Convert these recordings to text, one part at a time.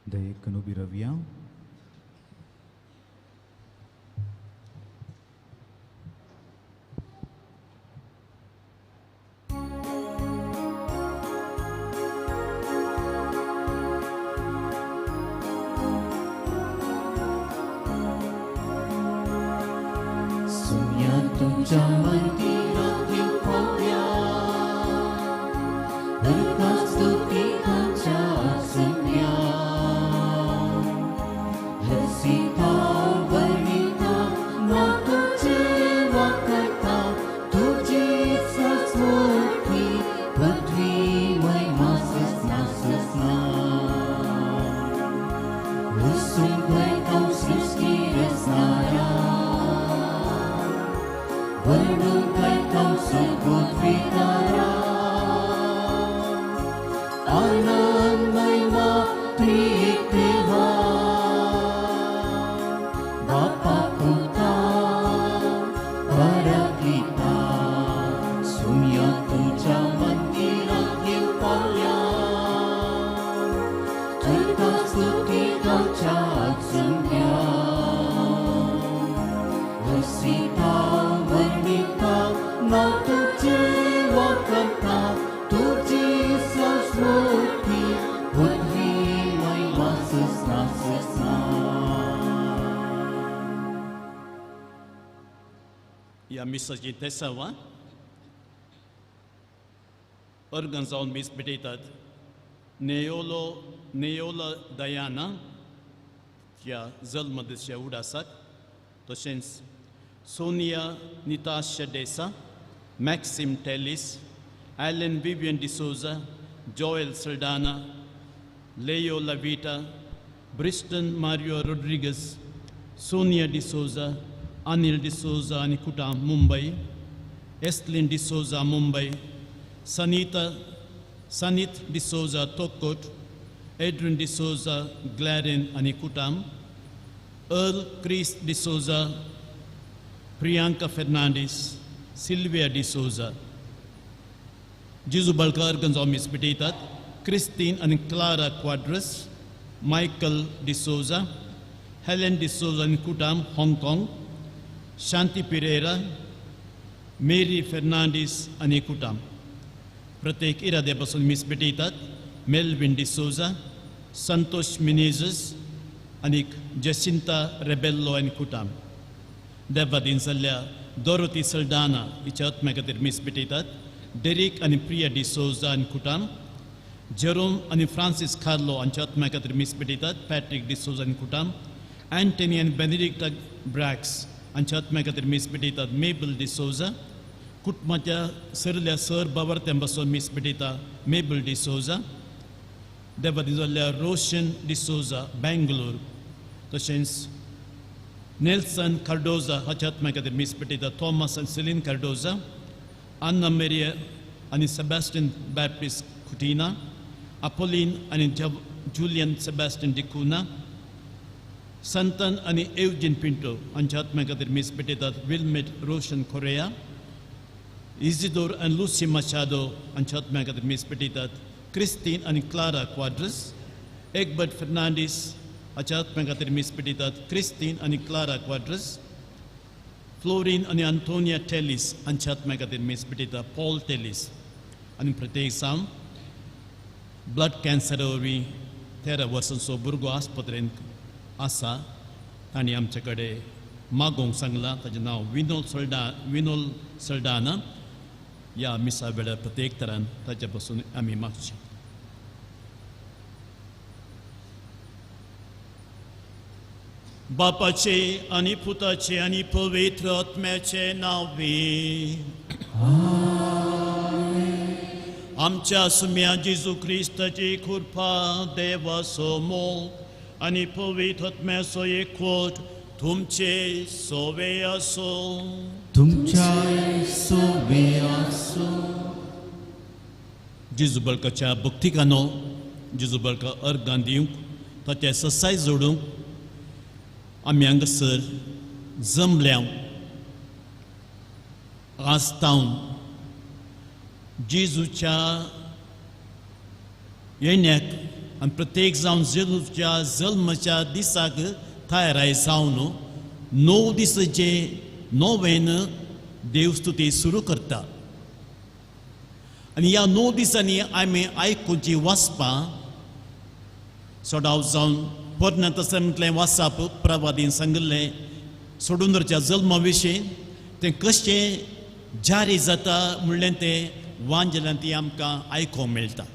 दयेकन उबी रावया. सुम्या तुमच्या मंदिरात येऊ पावया, तुका स्तुती गावच्या सुम्या. हसिता वर्णिता ना तुझे वाकता, तुझी सस्वती पृथ्वी महिमा ससना ससना. उसुंभय सृष्टी रचणारा, वर्णून गायता सुबुद्वितारा. आनंद महिमा त्रिएक देवा, बापा पुता पराक्लिता. सुम्या तुमच्या मंदिरात येऊ पावया, तुका स्तुती गावच्या सुम्या. हसिता वर्णिता ना तुझे वाकता, तुझी संस्कृती पृथ्वी महिमा ससना ससना. ह्या मिसाची तेसांवां अर्गां जावन मीस भेटयतात. नेयोलो नेयोला दयाना ह्या जल्मदिसच्या उडासाक, तशेंच Sonia Nitasha D'Sa, Maxim Tellis, Alan Vivian D'Souza, Joel Saldanha, Leo Lavita, Briston Mario Rodrigues, Sonia D'Souza, Anil D'Souza आनी कुटा मुंबय, एस्लिन डिसोजा मुंबय, सनीता सनीत डिसोजा तोकोट, एड्रिन डिसोजा ग्लॅरिन आनी कुटाम, अर्ल क्रिस डिसोजा, प्रियांका फेर्नांडीस, सिल्विया डिसोजा. जिजू बळकर गंजाव मीस भेटयतात. क्रिस्तीन आनी Clara Quadros, Michael D'Souza, Helen D'Souza आनी कुटाम हाँगकाँग, शांती पिरेरा, मेरी फेर्नांडीस आनी कुटाम. प्रत्येक इराद्या पासून मीस भेटयतात. मेलविन डिसोजा, संतोष मिनेजस आनी जसिंता रेबेल्लो आनी कुटाम. देवादीन जाल्ल्या दोरोती सल्डाना हिच्या आत्म्या खातीर मीस भेटयतात. डेरीक आनी प्रिया डिसोजा आनी कुटाम, जेरोम आनी फ्रांसीस कार्लो हांच्या आत्म्या खातीर मीस भेटयतात. पॅट्रीक डिसोजा आनी कुटाम, अँटनी आनी बेनेडिक्टा ब्रॅक्स हांच्या आत्म्या खातीर मीस भेटयतात. मेबल डिसोजा, कुटुंबाच्या सरल्या सर बावर्त्यां पासून मीस भेटयता मेबल डिसोजा. देवादीन जाल्ल्या रोशन डिसोजा बेंगलोर, तशेंच नेल्सन कार्डोजा हाच्या आत्म्या खातीर मीस भेटयता. थॉमस आनी सेलीन कार्डोजा, अन्ना मेरिया आनी सेबास्टियन बॅप्टिस्ट खुटिना, अपोलीन आनी जुलियन सेबास्टियन डिकुना, संतन आनी एवजीन पिंटो हांच्या आत्म्या खातीर मीस भेटयतात. विल्मेट रोशन खोरेया, इजिदोर आनी लुसी माशादो हांच्या आत्म्या खातीर मीस भेटयतात. क्रिस्तीन आनी क्लारा क्वाड्रस, एग्बर्ट फेर्नांडीस हाच्या आत्म्या खातीर मीस भेटयतात. क्रिस्तीन आनी क्लारा क्वाड्रस, फ्लोरीन आनी अंतोनिया टेलीस हांच्या आत्म्या खातीर मीस भेटयता. पॉल टेलीस आनी प्रत्येक जावन ब्लड कॅन्सरा वरवीं 13 वर्सांचो भुरगो आस्पत्रेंत आसा, तांणी आमचे कडेन मागोवंक सांगलां. ताचें नांव विनोल सल्डाना. ह्या मिसा वेळार प्रत्येक तरान ताचे पासून आमी मागचें. बापाचे आनी पुताचे आनी पवित्र आत्म्याचे नांवे. आमच्या सुम्या जेजू क्रिस्ताची कृपा, देवाचो मोग आनी पवित्र आत्म्याचो एकवट तुमचे सोवे आसो. तुमच्याय सोवे आसो. जेजू बळकाच्या भक्तिकानो जेजू बळका अर्गां दिवंक, ताचे ससाय जोडूंक आमी हांगासर जमल्या. आस्तावन जेजूच्या येण्याक आनी प्रत्येक जावन जेजूच्या जल्माच्या दिसाक तयाराय जावन 9 दिसाचे नोवेन देवस्तुती सुरू करता. आनी ह्या 9 दिसांनी आमी आयकुची वाचपां चडाव जावन पोरण्या तस्मेंतलें वाचप प्रवादीन सांगिल्लें सोडूनच्या जल्मा विशीं तें कशें जारी जाता म्हणलें तें वांजल्यान ती आमकां आयकूंक मेळटा.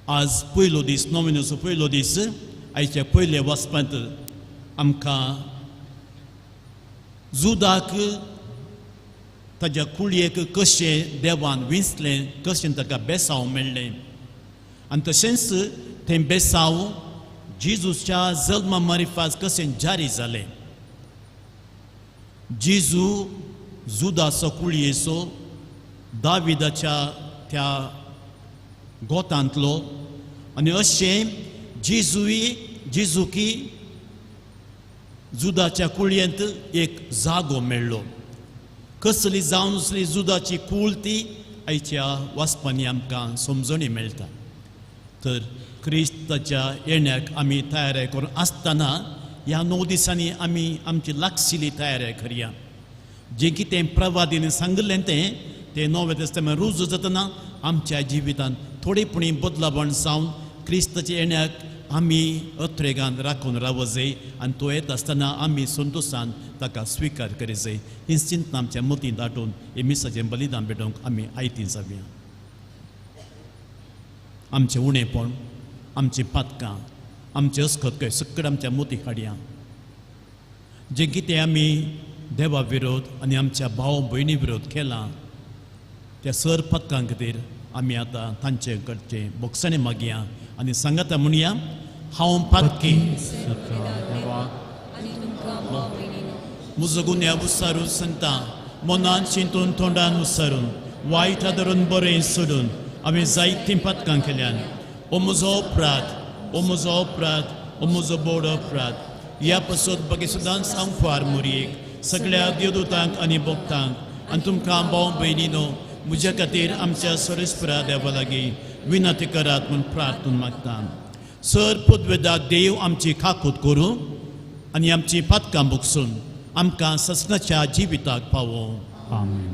आज पयलो दीस, नोवेनाचो पयलो दीस, आयच्या पयले वाचपांत आमकां जुदाक ताज्या कुळयेक कशें देवान विंचलें, कशें ताका बेसांव मेळ्ळें आनी तशेंच तें बेसांव जेजूच्या जल्मा मारिफात कशें जारी जालें. जेजू जुदाचो कुळयेचो, दाविदाच्या त्या गोतांतलो आनी अशें जेजूकी जुदाच्या कुळयेंत एक जागो मेळ्ळो. कसली जावन आसली जुदाची कूळ ती आयच्या वाचपांनी आमकां समजणी मेळटा. तर क्रिस्ताच्या येण्याक आमी तयारी करून आसतना ह्या 9 दिसांनी आमी आमची लागशिल्ली तयारी करया. जें कितें प्रवादीन सांगिल्लें तें तें नवें तेस्तामेंत रुजू जातना आमच्या जिवितांत थोडी पुणी बदलावण जावन क्रिस्ताच्या येण्याक आमी अत्रेगान राखून रावजय आनी तो येता आसतना आमी संतोशान ताका स्विकार करीजय. ही चिंतना आमच्या मतींत दाटून हे मिसाचें बलिदान भेटोवंक आमी आयती जावया. आमचें उणेपण, आमचीं पातकां, आमचें अस्खतकाय सगळें आमच्या मतीक हाडया. जें कितें आमी देवा विरोध आनी आमच्या भाव भयणी विरोध केला त्या सर पातकां खातीर आमी आतां तांचे कडचें बोगसणें मागया आनी सांगाता म्हणया, हांव पातकी म्हजो गुन्यांव विसरून सांगता, मनान चिंतून तोंडान विसरून वायट धरून बरें सोडून हांवें जायतीं पातकां केल्यान. ओ म्हजो अपराध, ओ म्हजो अपराध, ओ म्हजो बोड अपराध. ह्या पासत बाकी सदांच हांव फार मोरयेक सगळ्या देवदूतांक आनी भक्तांक आनी तुमकां भाव भयणीनो म्हज्या खातीर आमच्या सरेस्परा देवा लागीं विनंती करात म्हूण प्रार्थना मागता. सर पदवेदा देव आमची खाकूत करूं आनी आमची पातकां भोगसून आमकां ससनाच्या जिविताक पावोवं. आमेन.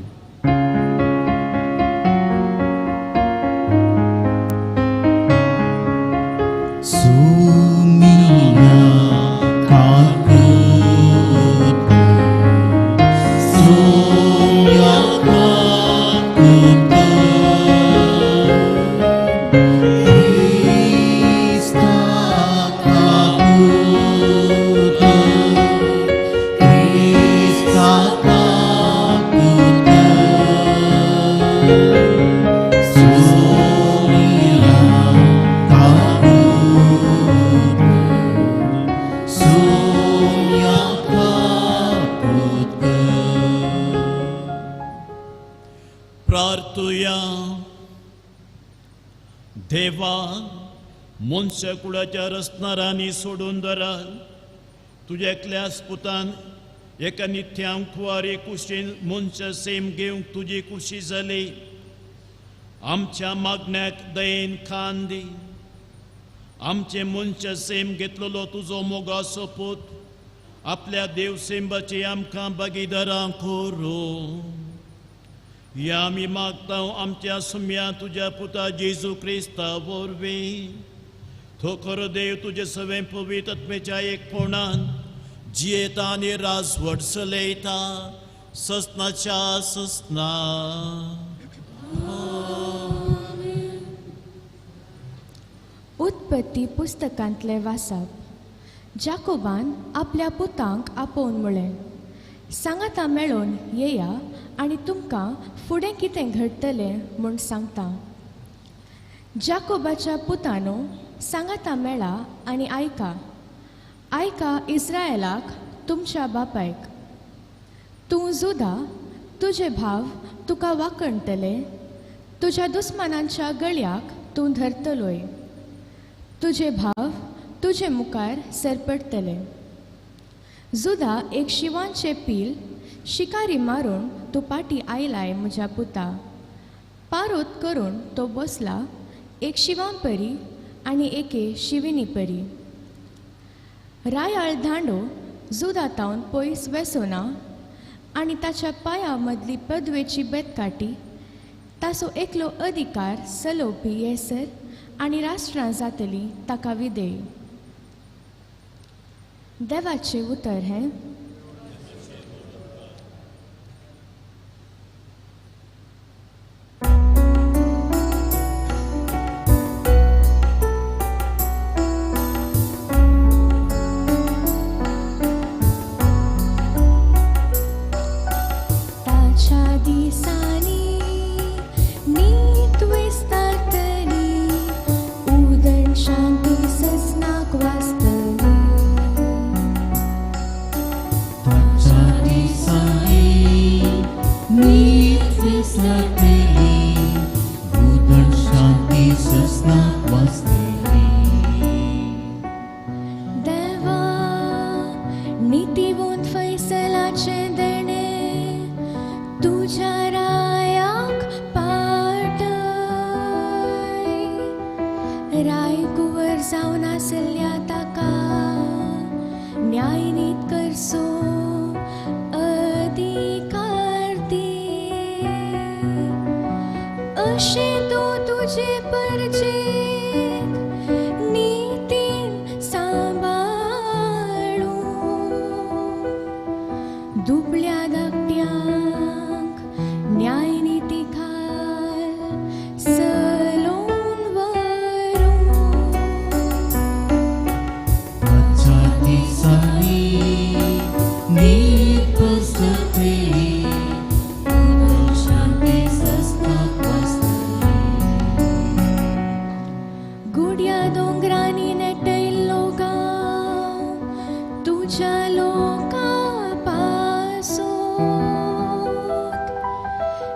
देवा, मनशा कुळाच्या रचणारांनी सोडून धरा तुज्या एकल्याच पुतान एका नित्यां कुवारी कुशीन मनशा सेम घेवंक तुजी कुशी जाली. आमच्या मागण्याक दयेन खान दी. आमचे मनशा सेम घेतलेलो तुजो मोगाचो पूत आपल्या देव सेंबाची आमकां भागीदारां करूं. ह्या आमी मागता आमच्या सुम्या तुज्या पुता जेजू क्रिस्ता वरवीं. तो खरो देव तुजे सवें पवित्र आत्म्याच्या एकपणान जियेता आनी राजवट चलयता ससनाच्या ससना. उत्पत्ती पुस्तकांतलें वाचप. जाकोबान आपल्या पुतांक आपोवन म्हळें, सांगाता मेळोवन येया आनी तुमकां फुडें कितें घडटलें म्हूण सांगता. जाकोबाच्या पुतानो, सांगाता मेळा आनी आयका. आयका इस्रायलाक तुमच्या बापायक. तूं जुदा, तुजे भाव तुका वाकणटले, तुज्या दुस्मानांच्या गळ्याक तूं धरतलोय, तुजे भाव तुजे मुखार सरपडटले. जुदा एक शिवांचें पील शिकारी मारून तूं पाटी आयलाय म्हज्या पुता. पारोत करून तो बसला, एक शिवां परी आनी एके शिविनी परी. रायाळ धांडो जुदातावन पयस वेसोना आनी ताच्या पांया मदली पदवेची बेतकाटी ताचो एकलो अधिकार चलोवपी येसर आनी राष्ट्रां जातली ताका विधेय. देवाचें उतर हें. ताच्या दिसांनी नीत विस्तारतली, उदण शांती सजनाक वाचतली. ताच्या दिसांनी नीत विस्तारतली, उदण शांती सजनाक वाचतली. देवा नितीवंत फैसलाचें देणें तुज्या रायाक पाटय. राय कुंवर जावन आसल्या ताका न्यायनीत करचो अधिकार दी. अशें तूं तुजे परजेक नितीन सांबाळूं, दुबळ्या धाकट्यांक न्यायनिती खाल चलोवन व्हरूं. ताच्या दिसांनी नीत पसरतली, उदण शांती सजनाक वाचतली. गुड्या दोंगरांनी नेटयल्लो गांव तुज्या लोका पासोत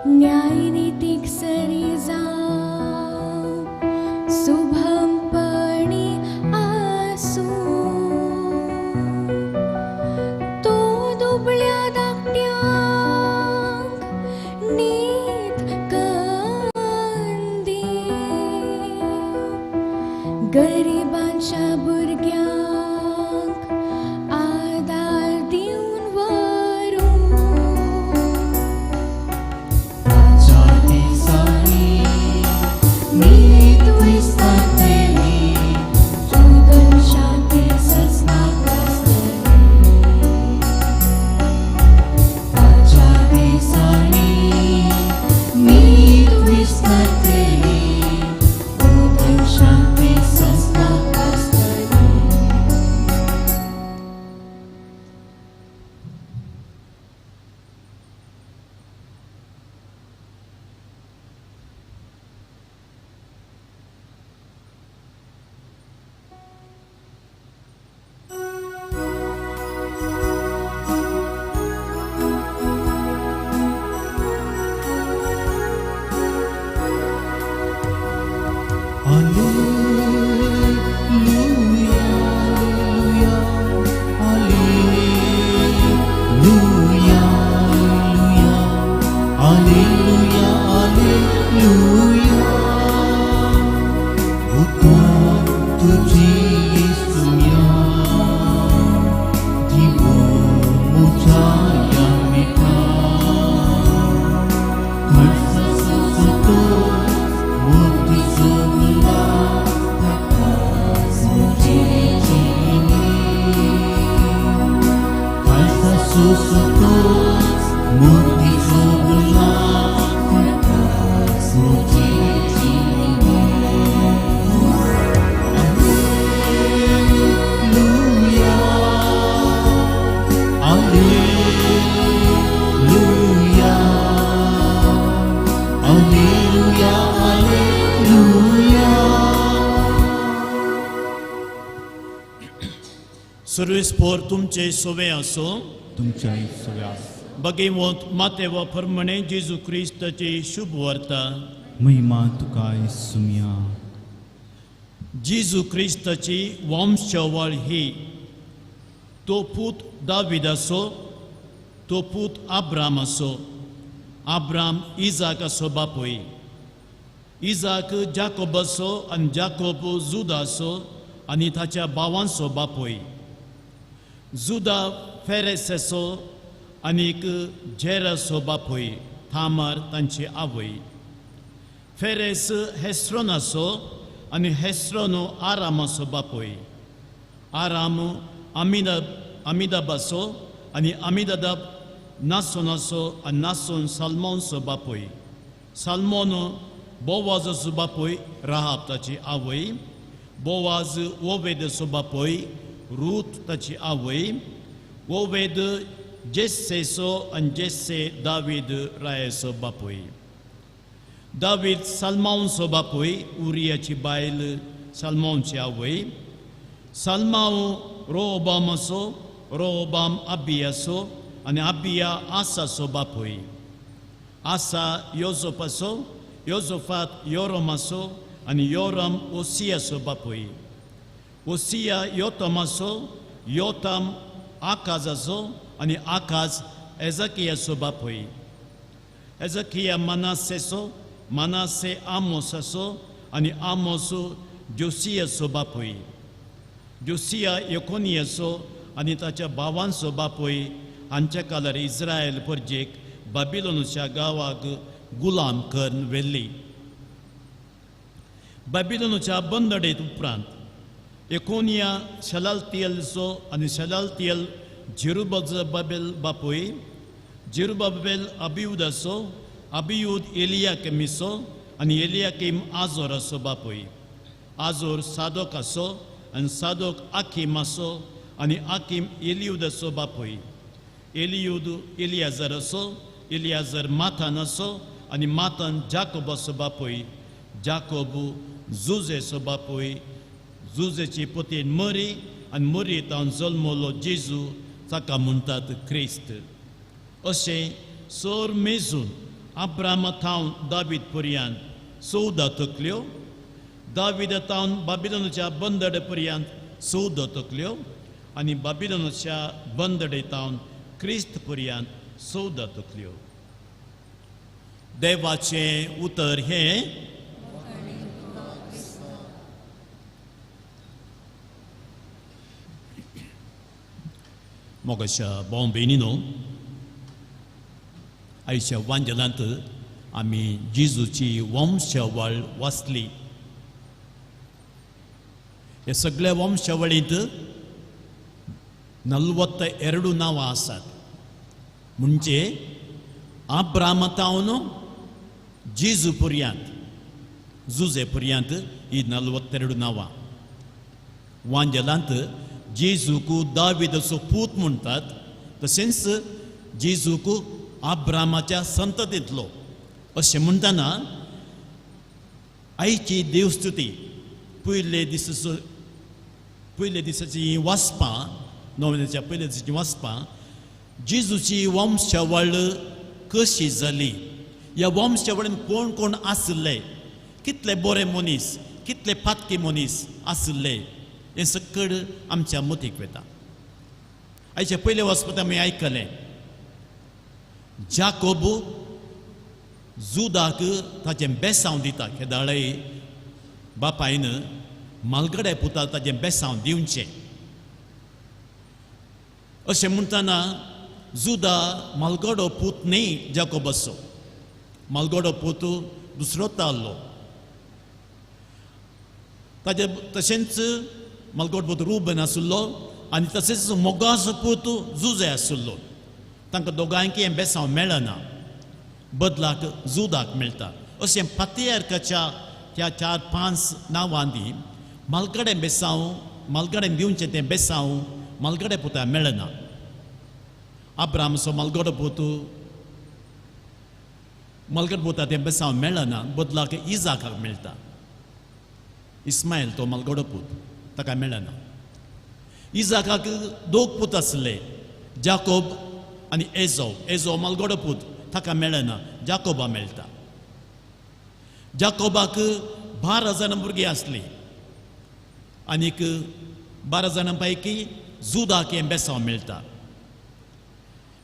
न्यायनितीक सरी जावं सुभमपणी आसूं. तो दुबळ्या धाकट्यांक नीत कंदी, गरिबांच्या भुरग्यांक आदार दिवन व्हरूं. ताच्या दिसांनी नीत विस्तारतली, उदण शांती सजनाक वाचतली. ताच्या दिसांनी नीत विस्तारतली, उदण शांती सजनाक वाचतली. Alleluia, Alleluia, Alleluia, Alleluia. उपकार तुझी येसुया, दिवो म्हज्या ह्या मिठा. Alleluia, Alleluia, Alleluia. सर्वेस्पोर तुमचे सोवे आसो. तुमच्या सगळ्या बगेवंत मातेवा प्रमाणे जेजू क्रिस्ताची शुभ वार्ता. महिमा तुका सुमिया. जेजू क्रिस्ताची वंशावळ ही. तो पूत दाविदाचो, तो पूत आब्रामाचो, आब्राम इजाकाचो बापूय, इजाक जाकोबाचो आनी जाकोब जुदाचो आनी ताच्या भावांचो बापूय, जुदा फेरेसाचो आनीक जेराचो बापूय, थामार तांची आवय, फेरेस हेस्रोनाचो आनी हेस्रोनो आरामाचो बापूय, आराम अमिदाबाचो आनी अमिदाब नासोनाचो आनी नासोन साल्मोनचो बापूय, साल्मोन बोवाजाचो बापूय, राहाब ताची आवय, बोवाज ओवेदाचो बापूय, रूत ताची आवय, ओवेद जेस्सेचो आनी जेस्से दावीद रायाचो बापूय, दावीद साल्मांवचो बापूय, उरियाची बायल साल्मांवची आवय, साल्मांव रोहबामाचो, रोहबाम अबियाचो आनी अबिया आसाचो बापूय, आसा योजोफाचो, योजोफात योरमाचो आनी योरम ओसियाचो बापूय, ओसिया योतमाचो, योतम आकाजाचो आनी आकाज एजकियाचो बापूय, एजकिया मनासेचो, मनासे आमोसाचो आनी आमोस जोसियाचो बापूय, जोसिया यकोनियाचो आनी ताच्या भावांचो बापूय हांच्या काळार इस्रायल परजेक बाबिलोनाच्या गांवाक गुलाम करून व्हेल्ली. बाबिलोनाच्या बंदडेत उपरांत एकोनिया शलालतियलचो आनी शलालतियल जेरुबाबेल बापूय, जेरुबाबेल अबियुदाचो, अबियुद एलियाकिमीचो आनी एलियाकीम आजोराचो बापूय, आजोर सादोकाचो आनी सादोक आकीमाचो आनी आकीम एलियुदाचो बापूय, एलियुद एलियाजराचो, एलियाजर माथानाचो आनी माथान जाकोबाचो बापूय, जाकोब जुजेचो बापूय, जुजेची पतीन मरी आनी मरी तावन जल्मलो जेजू ताका म्हणटात क्रिस्त. अशें सर मेजून अब्रामा थावन दावीद पर्यंत 14 तकल्यो, दावीद थावन बाबिलोनाच्या बंदडे पर्यंत 14 तकल्यो आनी बाबिलोनाच्या बंदडे थावन क्रिस्त पर्यंत 14 तकल्यो. देवाचें उतर हें. मोगाच्या भाव भयणीनो, आयच्या वांजेलांत आमी जेजूची वंशावळ वाचली. ह्या सगळ्या वंशावळींत 42 नांवां आसात. म्हणजे आब्रामा थावन जेजू पर्यंत, जुजे पर्यंत ही 42 नांवां. वांजेलांत जेजूक दावीदाचो पूत म्हणटात, तशेंच जेजूक आब्रामाच्या संततींतलो अशें म्हणटना आयची देवस्तुती पयले दिसाची वाचपां, नोवेनाच्या पयल्या दिसाची वाचपां, जेजूची वंशावळ कशी जाली, ह्या वंशावळीन कोण कोण आशिल्ले, कितले बरे मनीस, कितले पातकी मनीस आशिल्ले, हें सकड आमच्या मतीक वता. आयच्या पयले वाचपांत आमी आयकलें जाकोब जुदाक ताचें बेसांव दिता. केदाळय बापायन मालगड्या पुताक ताचें बेसांव दिवचें अशें म्हणटना जुदा मालगडो पूत न्ही जाकोबाचो, मालगडो पूत दुसरोच आहलो. ताजे तशेंच मालगडो पूत रुबन आशिल्लो आनी तशेंच मोगाचो पूत जुजे आशिल्लो. तांकां दोगांयकी हें बेसांव मेळना, बदलाक जुदाक मेळटा. अशें पातियार्काच्या ह्या 4-5 नांवांनी मालगडें बेसांव, मालगडें दिवचें तें बेसांव मालगडे पुता मेळना. आब्रामचो मालगडो पूत मालगडो पुता तें बेसांव मेळना, बदलाक इजाकाक मेळटा. इस्मायल तो मालगडो पूत ताका मेळना. इजाकाक 2 पूत आसले, जाकोब आनी एजो. एजो मालगडो पूत ताका मेळना, जाकोबा मेळटा. जाकोबाक 12 जाणां भुरगीं आसलीं आनीक 12 जाणां पैकी जुदाक हें बेसांव मेळटा.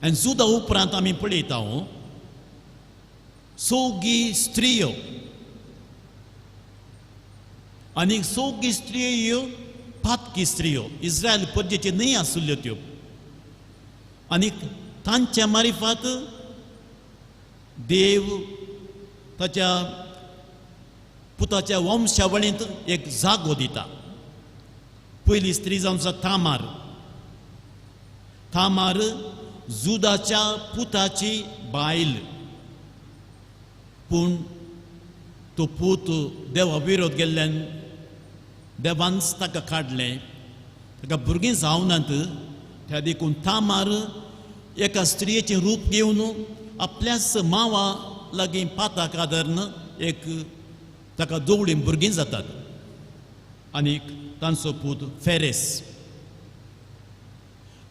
आनी जुदा उपरांत आमी पळयता सगळी स्त्रियो आनी सोगी स्त्रियो पातकी स्त्रियो इस्रायल परजेचे न्हय आसुल्ल्यो त्यो आनी तांच्या मारिफात देव ताच्या पुताच्या वंशावळींत एक जागो दिता. पयली स्त्री जावन आसा तामार. तामार जुदाच्या पुताची बायल, पूण तो पूत देवा विरोध गेल्ल्यान देवानच ताका काडलें, ताका भुरगीं जावनात. त्या देखून तामार एका स्त्रियेचें रूप घेवन आपल्याच मावा लागीं पाताक आदारून एक ताका जोवळीं भुरगीं जातात आनी तांचो पूत फेरेस.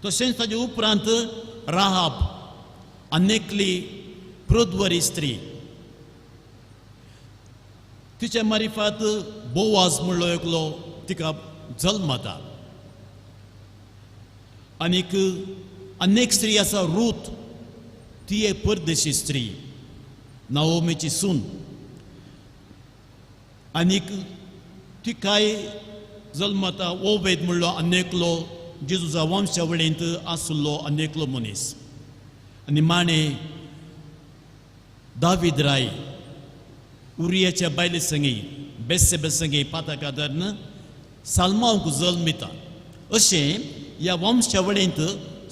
तशेंच ताजे उपरांत राहाब आनेकली पृथ्वरी स्त्री, तिच्या मारिफात बोवाज म्हणलो एकलो तिका जल्मता. आनीक अनेक स्त्री आसा रूत, ती एक परदेशी स्त्री नाओमीची सून आनीक तिकाय जल्मता ओबेद म्हणलो आनेकलो जेजूच्या वंशावळींत आसलो आनेकलो मनीस. आनी माणे दावीद राय उरियाच्या बायले संगी बेसेबे संगी पाताका धरून साल्मांक जल्म दिता. अशें ह्या वंशावळींत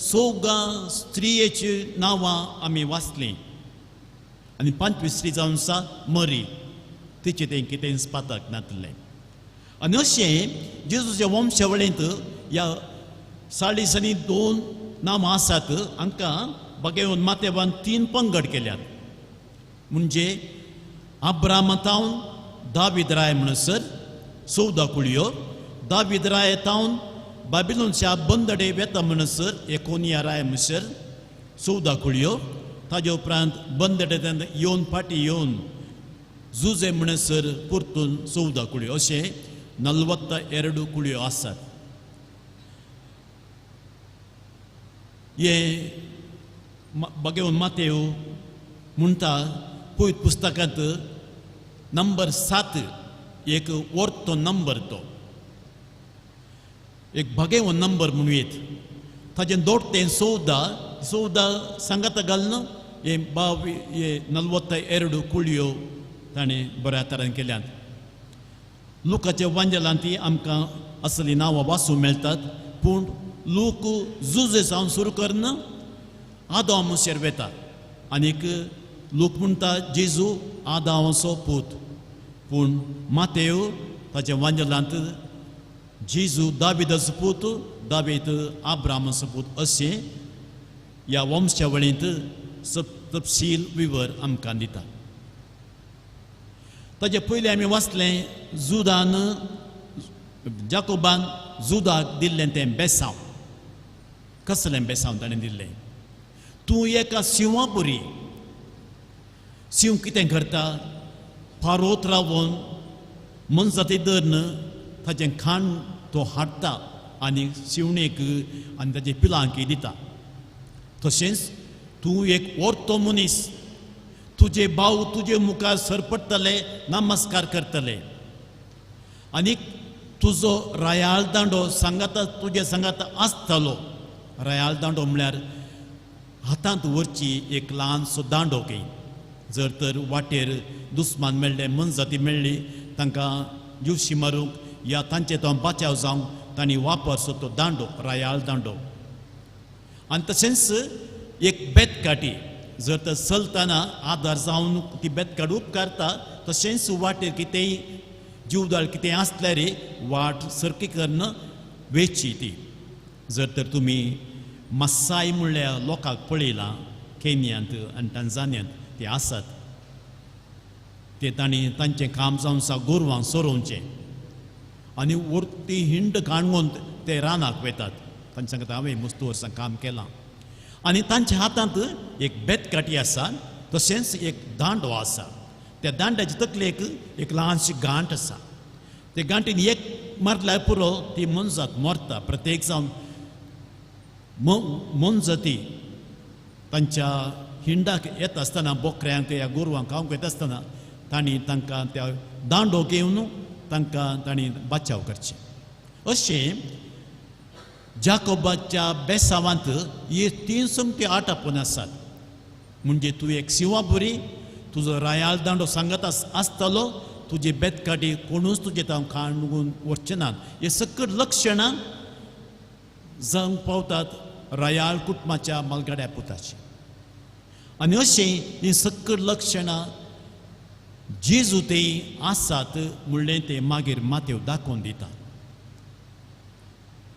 सोगां स्त्रियेची नांवां आमी वाचलीं. आनी पांचवी स्त्री जावन आसा मरी, तिचें तें कितेंच पाताक नातलें. आनी अशें जेजूच्या वंशावळींत ह्या 42 नांवां आसात. हांकां बगेवन मातेवान 3 पंगड केल्यात, म्हणजे अब्रामा तावन दावीद राय म्हणसर 14 कुळयो, दावीद राय तावन बाबिलोनच्या बंदडे वेता म्हणसर एकोनिया राय म्हणसर 14 कुळयो, ताजे उपरांत बंदडे येवन फाटी येवन जुजे म्हणसर परतून 14 कुळयो, अशें 42 कुळयो आसात. हे बगेवन मातेव म्हणटा पयत पुस्तकांत नंबर 7 एक वर्तो नंबर, तो एक भगेवन नंबर म्हणूं येत. ताजें दोडतें 14 14 सांगाता घालून हे हे 42 कुळयो ताणें बऱ्या तरेन केल्यात. लुकाच्या वांजेलांत ती आमकां असलीं नांवां वाचूंक मेळटात, पूण लूक जुजे जावन सुरू करून आदांव वेता आनीक लूक म्हणटा जेजू आदांवाचो पूत, पूण मातेव ताच्या वांजेलांत जेजू दावीदाचो पूत, दावीद आब्रामाचो पूत, अशें ह्या वंशावळींत तपशील विवर आमकां दिता. ताजे पयलीं आमी वाचलें जुदान जाकोबान जुदाक दिल्लें तें बेसांव. कसलें बेसांव ताणें दिल्लें? तूं एका शिंवा पुरी. शिंव कितें करता? फारोत रावन मनजाती धरून ताचें खाण तो हाडटा आनी शिवणेक आनी ताचे पिलांक दिता. तशेंच तूं एक वर्तो मनीस, तुजे भाव तुजे मुखार सरपडटले, नमस्कार करतले आनी तुजो रायाळ दांडो सांगाता तुजे सांगाता आसतलो. रायाळ दांडो म्हळ्यार हातांत व्हरची एक ल्हानसो दांडो की जर तर वाटेर दुस्मान मेळ्ळे, मनजाती मेळ्ळी, तांकां जीवशी मारूंक या तांचे तो बाचाव जावंक तांणी वापरचो तो दांडो, रायाळ दांडो. आनी तशेंच एक बेतकाठी, जर तर चलतना आदार जावन ती बेतकाठी उपकारता, तशेंच वाटेर कितेंय जीवदाळ कितें आसल्यार वाट सारकी करून वेची ती. जर तर तुमी मसाय म्हणल्या लोकांक पळयलां केन्यांत आनी टांझानियांत ते आसात, ते तांणी तांचें काम जावन आसा गोरवांक सोरोवचें आनी वरती हिंड काणून ते रानाक वेतात. तांचे सांगता हांवें मस्त वर्सां काम केलां. आनी तांच्या हातांत एक बेतकाठी आसा, तशेंच एक दांडो आसा. त्या दांड्याचे तकलेक एक ल्हानशी गांठ आसा. ते गांठीन एक मारल्यार पुरो ती मनजात मरता. प्रत्येक जावन मनजाती तांच्या हिंडाक येता आसतना, बोकऱ्यांक या गोरवांक खावंक येता आसतना तांणी तांकां त्या दांडो घेवन तांकां तांणी बचाव करचें. अशें जाकोबाच्या बेसावांत ही 3 सोमती 8 आपोवन आसात. म्हणजे तूं एक शिंवा बरी, तुजो रायाल दांडो सांगत आसतलो, तुजी बेतकाटी कोणूच तुजे तांव खाणून वचचे नात. हे सकट लक्षणां जावंक पावतात रायाळ कुटुंबाच्या मालगाड्या पुताची. आनी अशें ही सकट लक्षणां जेजू ते आसात म्हणलें ते मागीर मातेव दाखोवन दिता.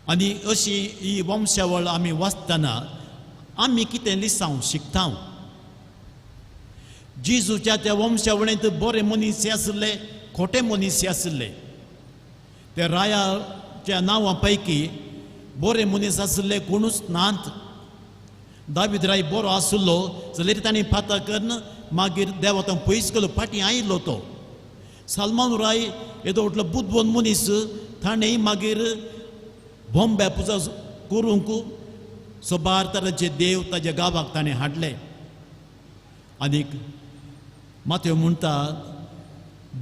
आनी अशी ही वंशावळ आमी वाचतना आमी कितें लिसांव शिकता. जेजूच्या त्या वंशावळींत बरे मनीस आशिल्ले, खोटे मनीस आशिल्ले. त्या रायाच्या नांवा पैकी बरे मनीस आशिल्ले कोणूच नात. दावीद राय बरो आशिल्लो जाल्यार ताणें फाता करून मागीर देवा तो पयस गेलो, फाटीं आयलो तो. सलमान राय येदो व्हडलो बुदवंत मनीस, ताणें मागीर बॉम्बे पुजा करूंक सबार तरांचे देव ताज्या गांवाक ताणें हाडले. आनीक माथ्यो म्हणटा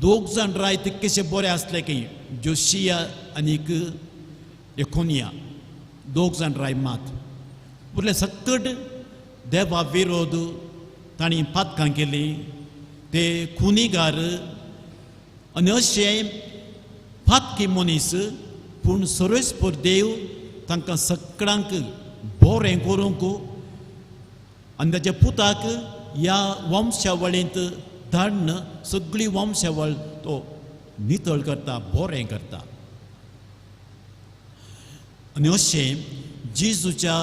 दोग जाण राय तितकेशे बरे आसले की जोशिया आनीक एकोनिया, दोग जाण राय मात उरले सकट देवा विरोध तांणी पातकां केली, ते खुनीगार आनी अशें पातकी मनीस. पूण सर्वेस्पर देव तांकां सगळ्यांक बरें करूंक आनी ताच्या पुताक ह्या वंशावळींत धाडून सगळी वंशावळ तो नितळ करता, बरें करता. आनी अशें जेजूच्या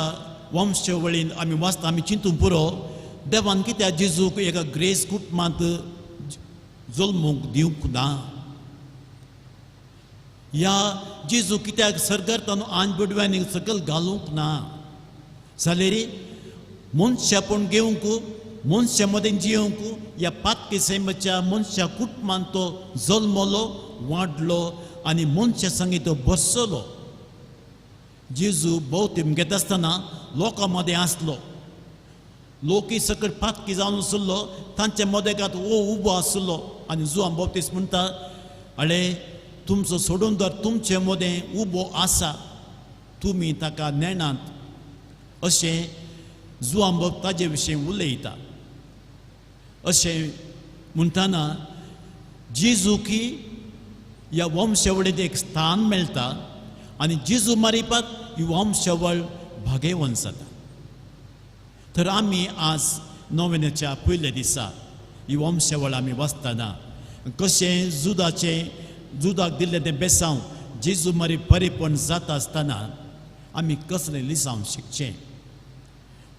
वंशावळींत आमी वाचता, आमी चिंतून पुरो देवान कित्याक जेजूक एका ग्रेस कुटुंबांत जल्मूंक दिवंक ना, ह्या जेजू कित्याक सरकार आन बुडव्यांनी सकयल घालूंक ना. जाल्यार मनशापण घेवंक, मनशा मदें जियोवंक ह्या पातकी सैमाच्या मनशा कुटुंबांत तो जल्मलो, वाडलो आनी मनशा संगी तो बसलो. जेजू भोवतेम घेता आसतना लोकां मदें आसलो, लोकय सकयल पातकी जावन आसलो, तांच्या मदेकात ओ उबो आसलो. आनी जुआन बाप्तीस्त म्हणटा, अळे तुमचो सोडून दर तुमचे मदें उबो आसा, तुमी ताका नेणात, अशें जुआन बाप्तीस्त ताजे विशीं उलयता. अशें म्हणटना जेजूकी ह्या वंशावळींत एक स्थान मेळटा आनी जेजू मारिपात ही वंशावळ भागेवंत जाता. तर आमी आज नोवेनाच्या पयल्या दिसा ही वंशावळ आमी वाचतना कशें जुदाचें जुदाक दिल्लें तें बेसांव जेजू मारी परिपूर्ण जाता आसतना आमी कसलें लिसांव शिकचें.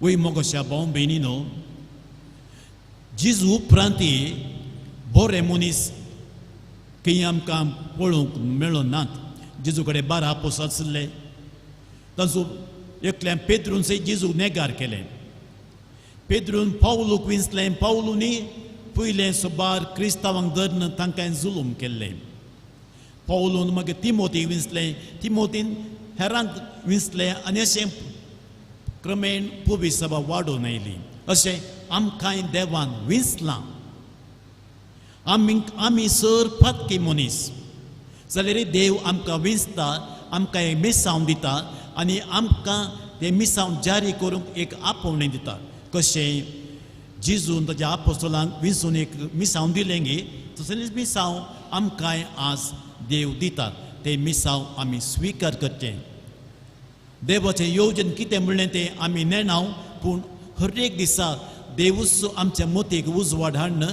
वय मोगोश्या भाव भयणी न्हू, जेजू उपरांती बरे मनीस खंय आमकां पळोवंक मेळूंक नात. जेजू कडेन 12 आपोस आशिल्ले, तांचो एकल्यान पेद्रून सय जेजूक नेगार केलें, पेद्रून पावलूक विंचलें, पावलूनी पयलें सुबार क्रिस्तांवांक धरून तांकां जुलूम केल्लें. पावलून मागीर तिमोतीक विंचलें, तिमोतीन हेरांक विंचलें आनी अशें क्रमेण पुवी सभा वाडोवन आयली. अशें आमकांय देवान विंचलां. आमी सर पातकी मनीस जाल्यार देव आमकां विंचता, आमकां एक मिसांव दिता आनी आमकां तें मिसांव जारी करूंक एक आपोवणें दिता. कशें जेजून ताज्या आपोस्तलांक विंचून एक मिसांव दिलें गी, तसलेंच मिसांव आमकांय आज देव दिता. तें मिसांव आमी स्विकार करचें. देवाचें योजन कितें म्हणलें तें आमी नेणाव, पूण हर एक दिसा देवूच आमच्या मतीक उजवाड हाडून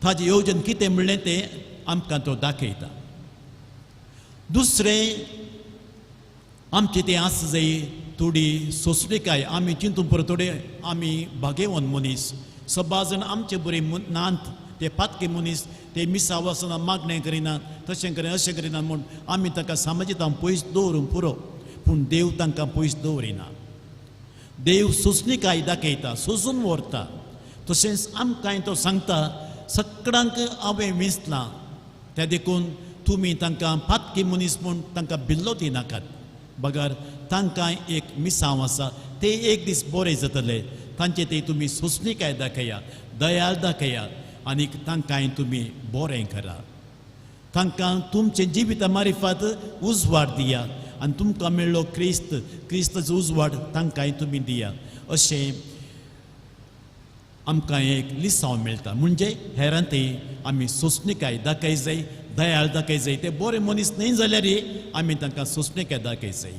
ताजें योजन कितें म्हणलें तें आमकां तो दाखयता. दुसरें आमचें तें आसा जाय थोडी सोंसणीकाय. आमी चिंतून परत थोडे आमी भागेवन मनीस, सबार जाण आमचे बरे नात, ते पातके मनीस, ते मिसा वचना, मागणें करिनात, तशें करिना अशें करिनात म्हूण आमी तांकां समाजीत पयस दवरूंक पुरो, पूण देव तांकां पयस दवरिना. देव सोंसणीकाय दाखयता, सोंसून व्हरता. तशेंच आमकांय तो सांगता, सगळ्यांक हांवें विंचलां, त्या देखून तुमी तांकां पातकी मनीस म्हूण तांकां बिल्लो दिनाकात, बगर तांकां एक मिसांव आसा, ते एक दीस बरे जातले, तांचे ते तुमी सोंसणीकाय दाखया, दयाल दाखया आनी तांकांय तुमी बरें करा. तांकां तुमचें जिविता मारिफात उजवाड दिया आनी तुमकां मेळ्ळो क्रिस्त, क्रिस्ताचो उजवाड तांकांय तुमी दिया. अशें आमकां एक लिसांव मेळटा. म्हणजे हेरां ती आमी सोंसणीकाय दाखय जाय, दयाळ दाखय जाय. ते बरे मनीस न्हय जाल्यार आमी तांकां सोंसणीकाय दाखय जाय,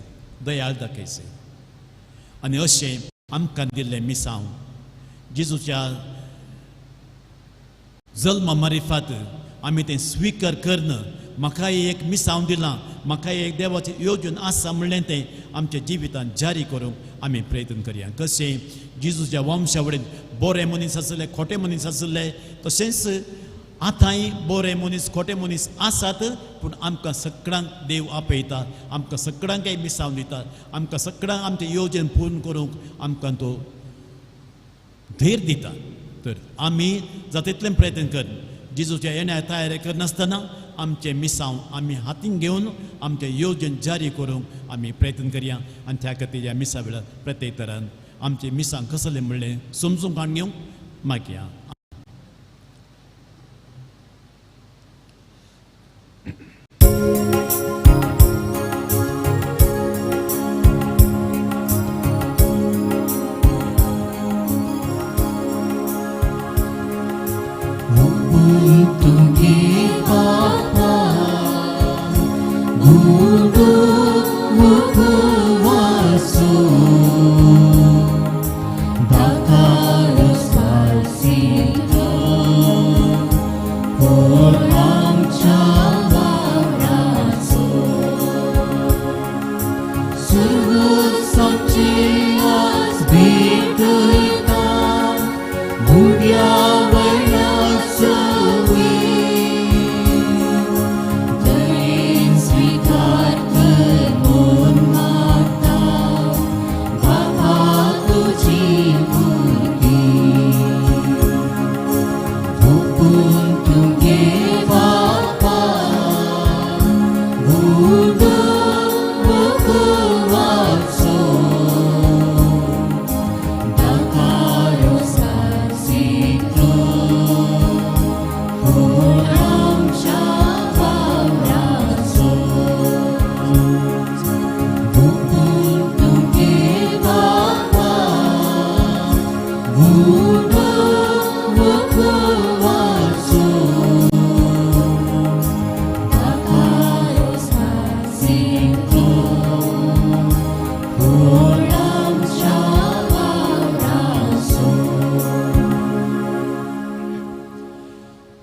दयाळ दाखय जाय. आनी अशें आमकां दिल्लें मिसांव जेजूच्या जल्मा मारिफात आमी तें स्विकार करन म्हाकाय एक मिसांव दिलां, म्हाकाय एक देवाचें योजन आसा म्हणलें तें आमच्या जिवितांत जारी करूंक आमी प्रयत्न करया. कशें जेजूच्या वंशा वडेन बरे मनीस आसले, खोटे मनीस आसले, तशेंच आतांय बरे मनीस खोटे मनीस आसात, पूण आमकां सगळ्यांक देव आपयता, आमकां सगळ्यांकय मिसांव दिता, आमकां सगळ्यांक आमचें योजन पूर्ण करूंक आमकां तो धैर्य दिता. तर आमी जाता तितलें प्रयत्न कर जेजूच्या येण्या तयारी करनासतना आमचें मिसांव आमी हातीन घेवन आमचें योजन जारी करूंक आमी प्रयत्न करया. आनी त्या खातीर ह्या मिसा वेळार प्रत्येक तरान आमचें मिसांव कसलें म्हणलें समजून काडून घेवंक मागया.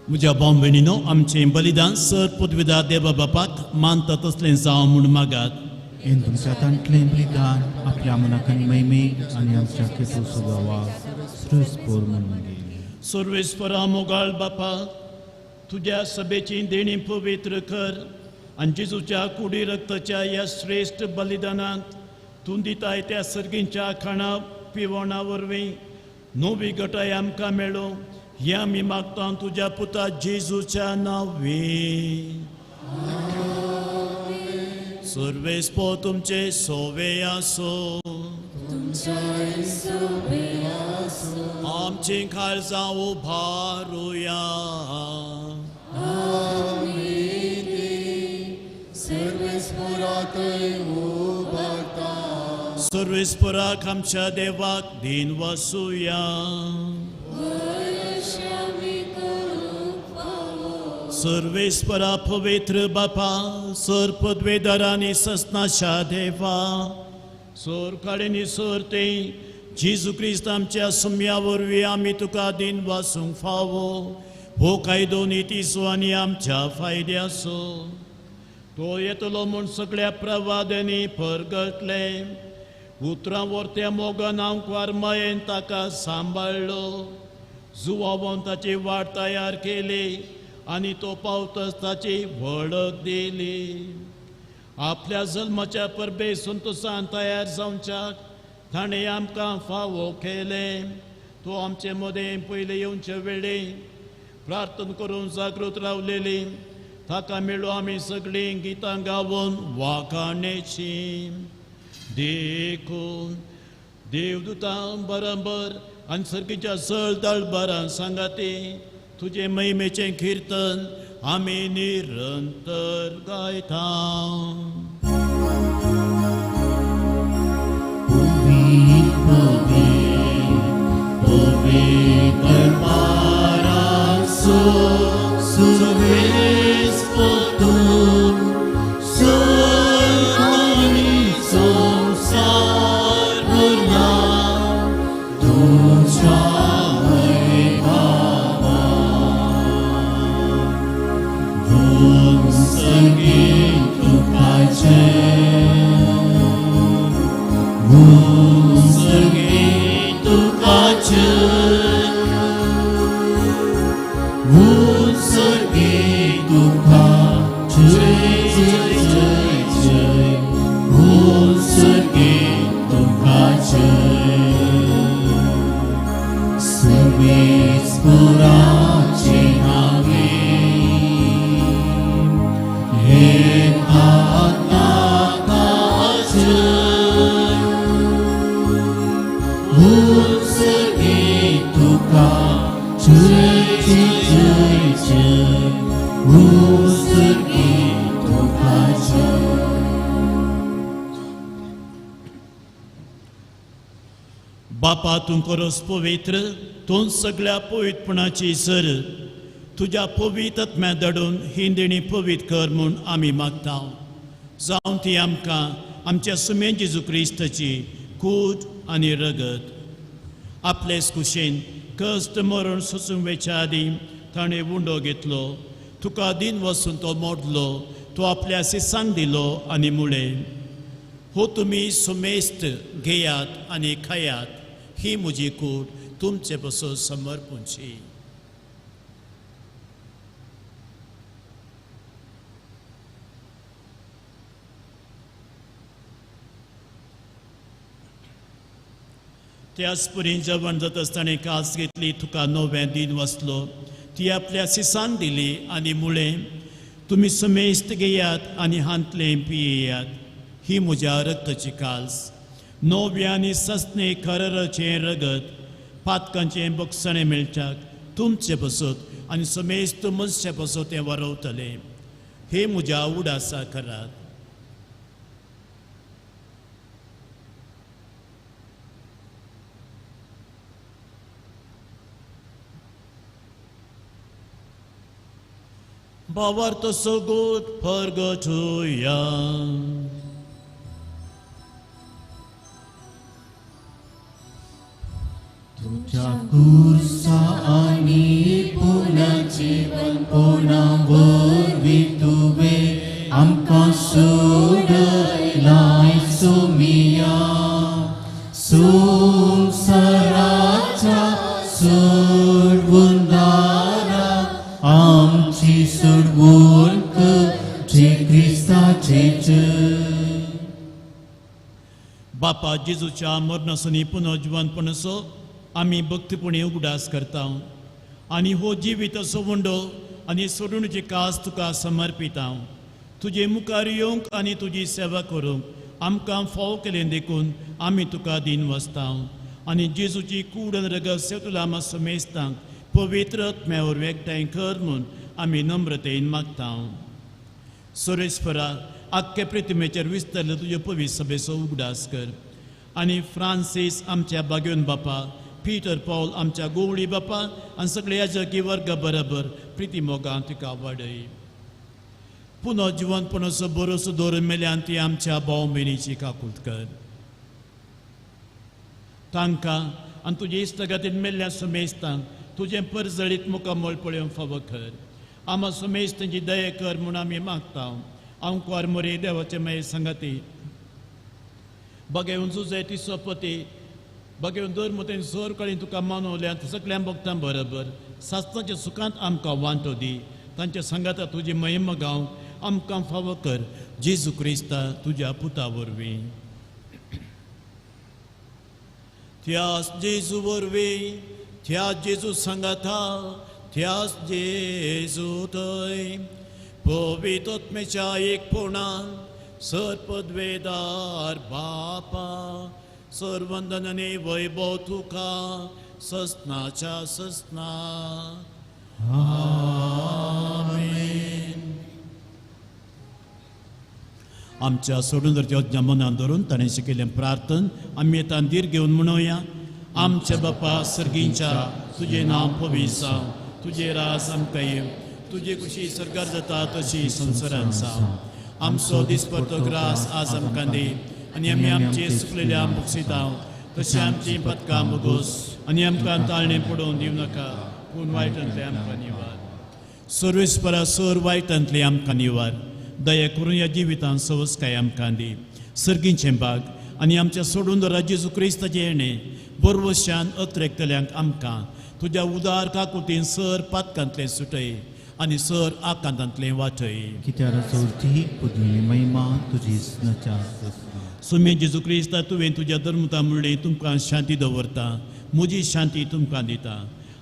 म्हज्या भाव भयणीनो, आमचें बलिदान सर पदवीदार देवा बापाक मानता तसलें जावं म्हूण मागात. हें तुमच्या तांतलें बलिदान आपल्या मनाक आनी महिमेक आनी आमच्या केसो सुगावाक श्रेश्ठ म्हूण मागीर. सर्वेस्परा मोगाळ बापा, तुज्या सभेची देणी पवित्र कर आनी जेजूच्या कुडी रक्ताच्या ह्या श्रेश्ठ बलिदानांत तूं दिताय त्या सर्गींच्या खाणा पिवणा वरवीं नवी गटाय आमकां मेळूं हें आमी मागता तुज्या पुता जेजूच्या नांवे. सर्वेस्पो तुमचे सोवे आसो, आमचीं काळजां उबारुया. सर्वेस्पराक आमच्या देवाक दीन वसुया. सर्वेस्परा पवित्र बापा, सर पदवेदारांनी ससनाशा देवा, सोर काळीनी सोर ते जेजू क्रिस्त आमच्या सुम्या वरवीं आमी तुका दीन वासूंक फावो. हो कायदो नितीचो आनी आमच्या फायद्याचो. तो येतलो म्हूण सगळ्या प्रवाद्यांनी परगटलें. उतरां वरत्या मोगान आंकवार मायेन ताका सांबाळ्ळो. जुवावन ताची वाट तयार केली आनी तो पावतच ताची वळख दिली. आपल्या जल्माच्या परबे संतोसान तयार जावच्याक ताणें आमकां फावो केलें. तो आमचे मदें पयलें येवचे वेळे प्रार्थना करून जागृत रावलेली ताका मेळो आमी सगळीं गितां गावन वाखाणेची. देखून देवदूतां बरोबर आनी सर्गीच्या सळ दळबरां सांगाती तुजे महिमेचें किर्तन आमी निरंतर गायता. पवित्र पारासो सुवेस पोतून सुनानी संसार भरला तुझ्या वैभवा उत्सर्गी तुकाचे उत्सर्गी तुकाचे उत्सर्गी तुका जय जय जय जय उत्सर्गी तुका जय सुवेस पुराचे नावे हे आत्मा जय उत्सर्गी तुका जय जय जय जय उत्सर्गी तुका जय. बापा तूं खरोच पवित्र, तूं सगळ्या पवित्रपणाची सर, तुज्या पवित्र आत्म्या धाडून ही देणी पवित्र कर म्हूण आमी मागता. जावं ती आमकां आमच्या सुमे जेजू क्रिस्ताची कूड आनी रगत. आपलेच कुशीन कश्ट मरण सोसूंक वेच्या आदीं ताणें उंडो घेतलो, तुका दिन वचून तो मोडलो, तो आपल्या सिसांक दिलो आनी मुळें, हो तुमी सुमेस्त घेयात आनी खायात, ही म्हजी कूड तुमचे पसून समर्पूंची. त्याच पुरी जेवण जाता आसतना कास घेतली, तुका नवें दिन वसलो, ती आपल्या सिसान दिली आनी मुळें, तुमी समेस्त घेयात आनी हांतलें पियेयात, ही म्हज्या रक्ताची काल्स, नव्या आनी ससने खरराचें रगत, पातकांचें बक्षणें मेळच्याक तुमचे पसत आनी समेस्त मनशा पसत तें वरवतलें. हे म्हज्या उडासा करात. भावार्थ सगोत परगटुया. तुझ्या कुर्सा आनी पुनर्जीवनपणा वरवीं तुवें आमकां सोडयलाय सोमिया, संवसाराच्या सोडवणदारा आमची सोडवण करचे क्रिस्ताचे जय. बापा जेजूच्या मरणासनी पुनर्जीवनपणाचो आमी भक्तीपणी उगडास करता आनी हो जिवीत असो उंडो आनी सोडणुची कास तुका समर्पिता. तुजे मुखार येवंक आनी तुजी सेवा करूंक आमकां फाव केलें देखून आमी तुका दीन वसता आनी जेजूची कूड आनी रगत सेवतुलामा समेस्तांक पवित्र आत्म्या वरवीं एकठांय कर म्हूण आमी नम्रतेन मागता. सुरेश्वरा आख्खे प्रतिमेचेर विस्तारले तुजे पवित्र सभेचो उगडास कर आनी फ्रांसीस आमच्या बागेवन बापा, पीटर पॉल आमच्या गोवळी बापा आनी सगळे याजकी वर्ग बरोबर प्रिती मोगान तुका वाडय. पुनः जिवनपणाचो बरोसो दवरून मेल्यान ती आमच्या भाव भयणीची काकूत कर. तांकां आनी तुजे इश्टागतीन मेल्ल्या समेस्तांक तुजें परजळीत मुखामळ पळोवंक फावो कर. आमा समेस्तांची दया कर म्हूण आमी मागता. आंकवार मोरे देवाचे मागीर सांगाती बगेवन जुजे ती सोपती बगेवन दर मोतेन सोर कळी तुका मानवल्यात सगळ्यां भक्तां बरोबर सासणाच्या सुखांत आमकां वांटो दी. तांच्या सांगाता तुजी महिमा गावंक आमकां फावो कर जेजू क्रिस्ता तुज्या पुता वरवीं. त्यास जेजू वरवीं, त्यास जेजू सांगाता, त्यास जेजू थंय पवित्र आत्म्याच्या एकपणान सर्पद्वेदार बापा सर्वंदनने वैभव तुका ससनाच्या ससना. आमेन. आमच्या सोडून धरच्या मनान धरून ताणें शिकयल्लें प्रार्थन आमी येता धीर घेवन म्हणोया. आमच्या बापा सर्गींच्या, तुजें नांव पवित्र जावं, तुजें राज आमकां येवं, तुजे कुशी सरकार जाता तशी संवसारान जावं. आमचो दिसपडतो ग्रास आज आमकां दी आनी आमी आमचे सुकलेल्या बक्षिता तशें आमची पदकां बगोस आनी आमकां ताळणें पडोवन दिवं नाका, पूण वायटांतलें आमकां निवार. सर्वेस्परा सर वायटांतलें आमकां निवार. दया करून ह्या जिवितांत सवसकाय आमकां दी. सर्गींचें भाग आनी आमच्या सोडून दरा जेजू क्रिस्ताचें येणें बरवशान अत्रेकतल्यांक आमकां तुज्या उदार काकुतीन सर पातकांतलें सुटय आनी सर आकांतांतलें वाटय. कित्याक चवथी पदवी महिमा तुजी. सुमे जेजू क्रिस्ता, तुवें तुज्या धर्मता म्हणलें तुमकां शांती दवरता, म्हजी शांती तुमकां दिता.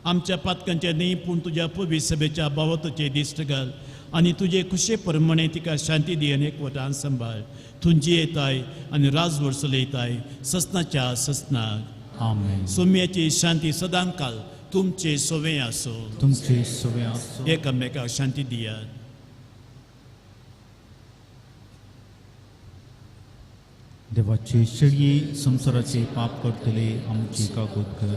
आमच्या पातकांचे न्ही पूण तुज्या पवित्र सभेच्या बावताचे दिश्ट घाल आनी तुजे खुशे प्रमाणे तिका शांती दी आनी एकवटान सांबाळ. तुंजी येताय आनी राजवट चलयताय ससनाच्या ससनाक. आमेन. सोम्याची शांती सदांकाल तुमचे सोवे आसो. तुमचे सोवे आसो. एकामेकाक शांती दियात. देवाचे शेळये संवसाराचे पाप करतले आमची काकूत कर.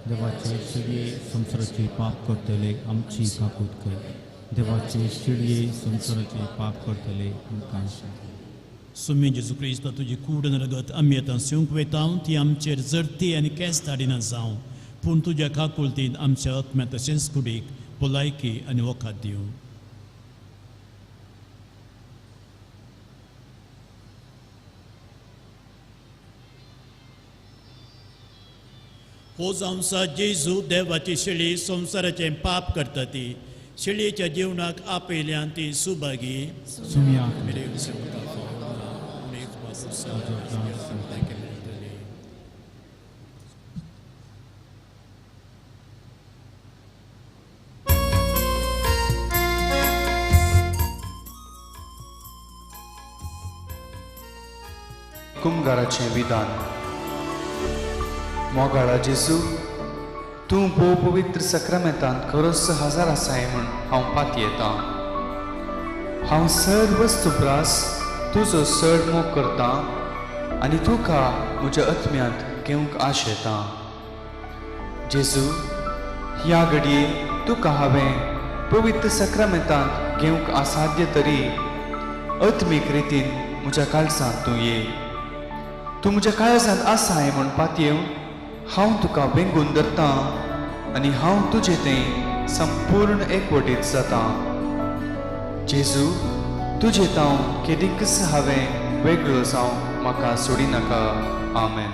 देवाचे शेळये संवसाराचे पाप करतले आमची काकूत कर. देवाचे शेळये संवसाराचे पाप करतले आमकां. सुमी जेजू क्रिस्ता, तुजी कूड आनी रगत आमी आतां शिवंक वयता ती आमचेर जरती आनी केंस धाडिना जावं, पूण तुज्या काकुळतीन आमच्या आत्म्या तशेंच कुडीक भलायकी आनी वखद दिवं. हो जावंसा जेजू देवाची शेळी संवसाराचें पाप करता ती शेळयेच्या जेवणाक आपयल्यान ती सुभागी. कुमगाराचें विधान. मोगाळा जेजू, तूं भोव पवित्र सक्रामेंतांत खरोच हजार आसाय म्हूण हांव पातयेतां. हांव सर्व सुब्रास तुजो चड मोग करतां आनी तुका म्हज्या आत्म्यांत घेवंक आशेतां. जेजू, ह्या घडये तुका हांवें पवित्र सक्रामेंतांत घेवंक असाध्य तरी आत्मीक रितीन म्हज्या काळजांत तूं ये. तूं म्हज्या काळजांत आसाय म्हूण पातयेवन हांव तुका वेंगून धरतां आनी हांव तुजे तें संपूर्ण एकवटीत जातां. जेजू, तुजे तांव केदीकच हांवें वेगळो जावं म्हाका सोडिनाका. आमेन.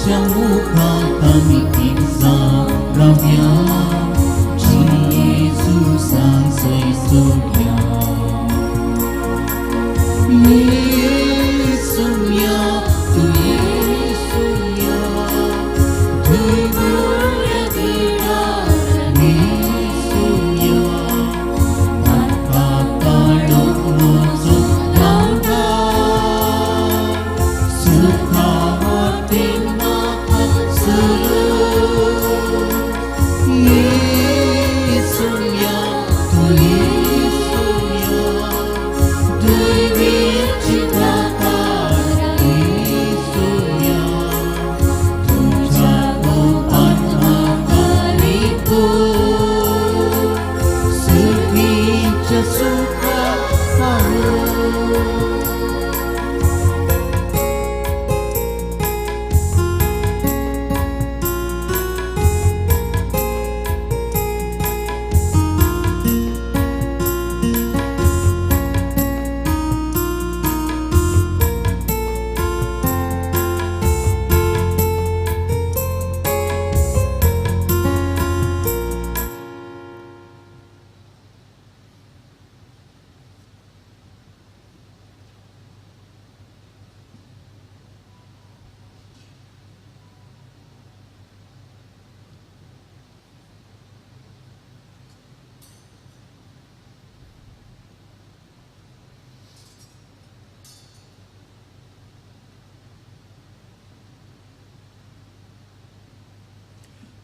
तुज्या मुखार आमी थिर रावया जेजूसान सय सोडया येसुया तूं येसुया थंय बऱ्या बिळार येसुया ताका काळोख म्हजो धांवता सुखा वाटेन म्हाका सर येसुया तूं येसुया दैवीची दातार येसुया तुज्या गोपान म्हाका रिपून सुखीच्या सुखा पावो.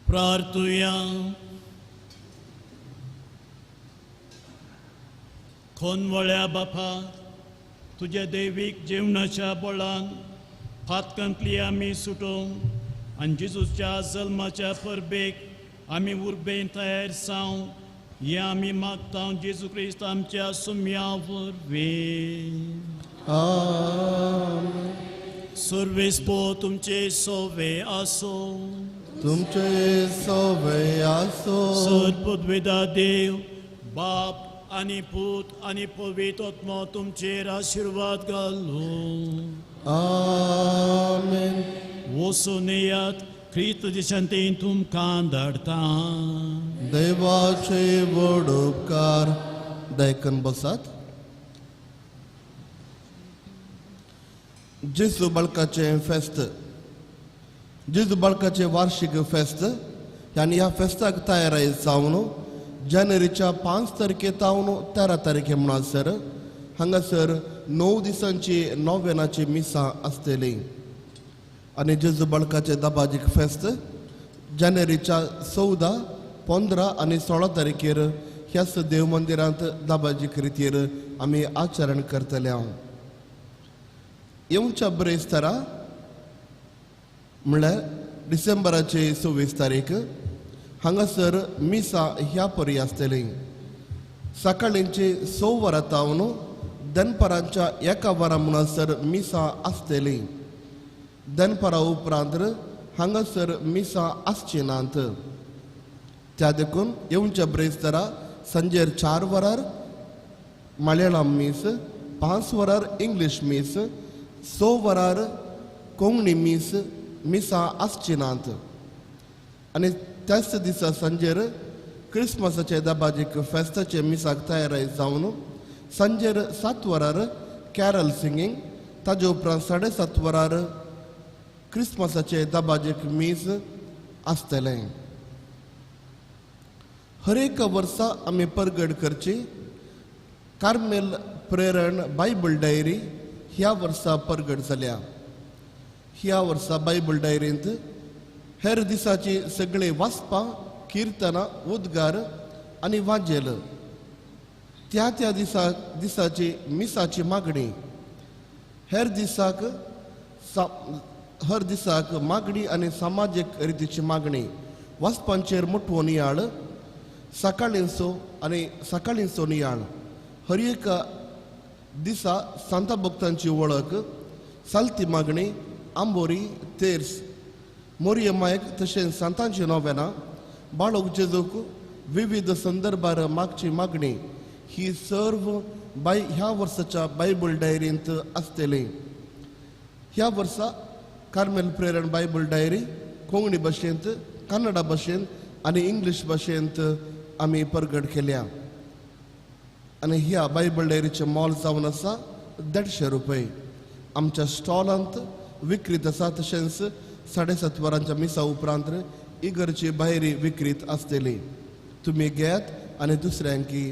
प्रार्थुया. खोनवळ्या बापा, तुज्या दैवीक जेवणाच्या बळान फातकांतली आमी सुटोवंक आनी जेजूच्या जल्माच्या परबेक आमी उर्बेन तयार जावं हें आमी मागता जेजू क्रिस्त आमच्या सुम्या वरवीं. आमेन. सर्वेस्पो तुमचे सोवे आसो. तुमचे सोवे आसो. सर्वपदवेदा देव बाप आनी पूत आनी पवित्र आत्मो तुमचेर आशिर्वाद घालूं. आमेन. वचून येयात, क्रिस्त शांतीन तुमकां धाडटा. देवाचे व्हड उपकार. दयकन बसात. जेजू बाळकाचें फेस्त, जेजू बाळकाचें वार्षिक फेस्त आनी ह्या फेस्ताक तयाराय जावन जानेवारीच्या 5 तारखे तावन 13 तारखे म्हणसर हांगासर 9 दिसांची नोवेनाची मिसां आसतली. आनी जेजू बाळकाचें दबाजीक फेस्त जानेवारीच्या 14, 15 आनी 16 तारखेर ह्याच देव मंदिरांत दबाजीक रितीर आमी आचरण करतले. हांव येवच्या ब्रेस्तारा म्हणल्यार डिसेंबराचे 26 तारीख हांगासर मिसा ह्या परी आसतली. सकाळींची 6 वरां तावन दनपारांच्या 1 वरां म्हणसर मिसा आसतली. दनपारा उपरांत हांगासर मिसा आसची नात. त्या देखून येवच्या ब्रेस्तारा सांजेर 4 वरार मलयाळम मीस, 5 वरार इंग्लीश मीस, 6 वरार कोंकणी मीस मिसां आसची नात. आनी त्याच दिसा सांजेर क्रिसमसाचे दबाजीक फेस्ताचे मिसाक तयाराय जावन सांजेर 7 वरार कॅरल सिंगींग, ताजे उपरांत 7:30 वरार क्रिसमसाचे दबाजीक मीस आसतलें. हर एका वर्सा आमी परगट करची कार्मेल प्रेरण बायबल डायरी ह्या वर्सा परगट जाल्या. ह्या वर्सा बायबल डायरींत हेर दिसाची सगळे वाचपां, किर्तनां, उद्गार आनी वाजेल, त्या त्या दिसा दिसाची मिसाची मागणी, हेर दिसाक हर दिसाक मागणी आनी समाजीक रितीची मागणी, वाचपांचेर मोठो नियाळ, सकाळींचो आनी सकाळींचो नियाळ, हर एका दिसा सांता भक्तांची वळख, सालती मागणी, आंबोरी, तेर्स, मोरये मायक तशेंच सांतांची नोवेनां, बाळोक जेजूक विविध संदर्भार मागची मागणी ही सर्व बाय ह्या वर्साच्या बायबल डायरींत आसतली. ह्या वर्सा Carmel prayer and Bible diary Konkani भाशेंत, कन्नडा भाशेंत आनी इंग्लीश भाशेंत आमी परगट केल्या आनी ह्या बायबल डायरीचें मोल जावन आसा 150 रुपये. आमच्या स्टॉलांत विक्रीत आसा. तशेंच 7:30 वरांच्या मिसा उपरांत इगर्जे भायर विक्रीत आसतली. तुमी घेयात आनी दुसऱ्यांकी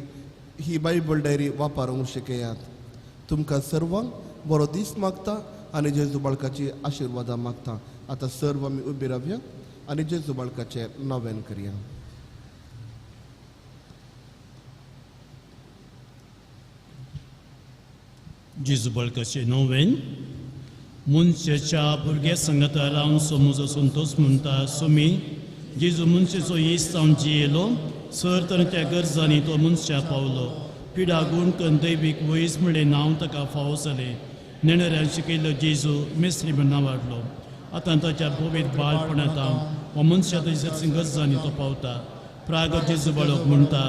ही बायबल डायरी वापरूंक शिकयात. तुमकां सर्वांक बरो दीस मागता आनी जेजू बाळकाची आशिर्वादां मागता. आतां सर्व आमी उबी रावया आनी जेजू बाळकाचें नवेन करया. जेजू बाळकाचें नवेन. मनशाच्या भुरग्या संगता रावन सोमुजो संतोष म्हणटा सोमी जेजू मनशाचो इश्ट जावन जियेलो सर तरांच्या गरजांनी तो मनशा पावलो. पिडा गुण करून दैवीक वयस म्हणलें नांव ताका फावो जालें. नेणऱ्यान शिकयल्लो जेजू मेस्त्री म्हण नांव वाडलो. आतां ताच्या भोवीत बाळपणांत हो मनशा ताच्या गरजांनी तो पावता. प्राग जेजू बाळक म्हणटा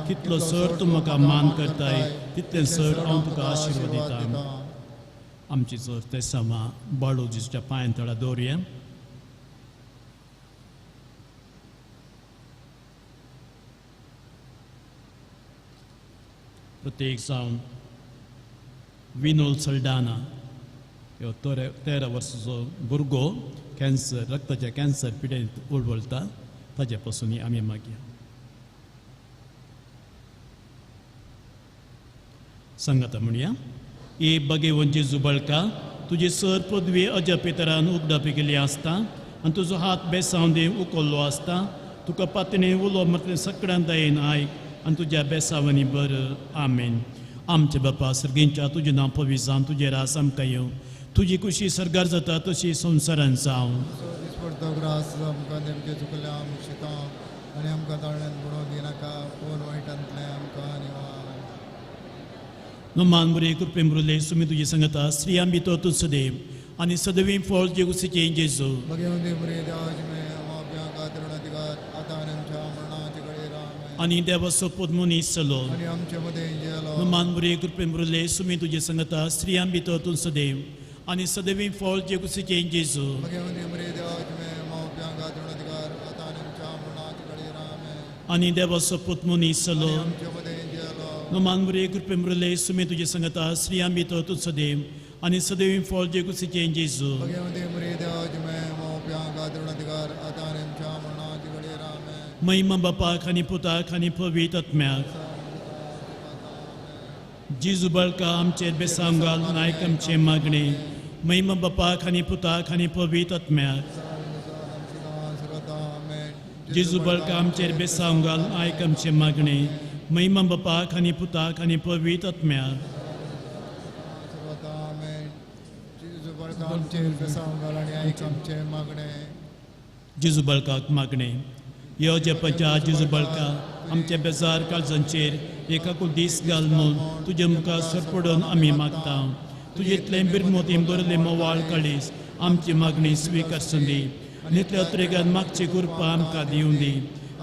कितलो सर तूं म्हाका मान करताय तितलें सर हांव तुका आशिर्वाद दिता. आमची चड ते समा बाळू जेजूच्या पांयां तळा दवरुया. प्रत्येक जावन विनोल सल्डाना ह्यो 13 वर्साचो भुरगो कॅन्सर रक्ताच्या कॅन्सर पिडेंत उळवळटा ताचे पासून आमी मागया. सांगाता म्हणया. ए बगेवन जेजू बाळका तुजी सर पदवी अजपेतरान उगडापी केल्ली आसता आनी तुजो हात बेसांव दी उखल्लो आसता. तुका पातणी उलो म्हटलें सगळ्यां दयेन आयक आनी तुज्या बेसावांनी बर. आमेन. आमचे बापा सर्गींच्या तुजें नांव पवित्र जावं, तुजें रास आमकां येवं, तुजी कुशी सर्गार जाता तशी संवसारान जावं. आमकां नेमकें चुकलें आमी शिता आनी आमकां ताळ्यान बुडोवन दिनाका पूण वायटांतलें आमकां निवार. नमान बरे कृपेन भरिल्ले सुमी तुजी सांगता स्त्रियां भितर तूं सदैव आनी सदैव फळ जेजूचें जेजू. आनी देवाचो पूत मनीस जालो नमान बरे कृपेन भरिल्ले सुमी तुजी सांगता स्त्रियां भितर तूं सदैव आनी सदैव फळ जेजूचें जेजू. आनी देवाचो पूत मनीस जालो नमान बरे कृपेन भरिल्ले सुमी तुजी सांगता स्त्रियां भितर तूं सदैव आनी सदैव फळ जेजूचें जेजू. महिमा बापाक आनी पुताक आनी पवित्र आत्म्याक. जेजू बाळका आमचेर बेसांव घाल नायक आमचें मागणें. महिमा बापाक आनी पुताक आनी पवित्र आत्म्याक. जेजू बाळका आमचेर बेसांव घाल आयक आमचें मागणें. महिमा बापाक आनी पुताक आनी पवित्र आत्म्याक. जेजू बाळकाक मागणें. यो जपाच्या जेजू बाळका आमच्या बेजार काळजांचेर एकाकूल दीस घाल म्हूण तुज्या मुखार सरपडून आमी मागता. तुजेंतलें बिरमोती बरलें मोवाळ काळीस आमची मागणी स्विकारसूं दी आनी इतल्या अत्रेगान मागची कृपा आमकां दिवं दी.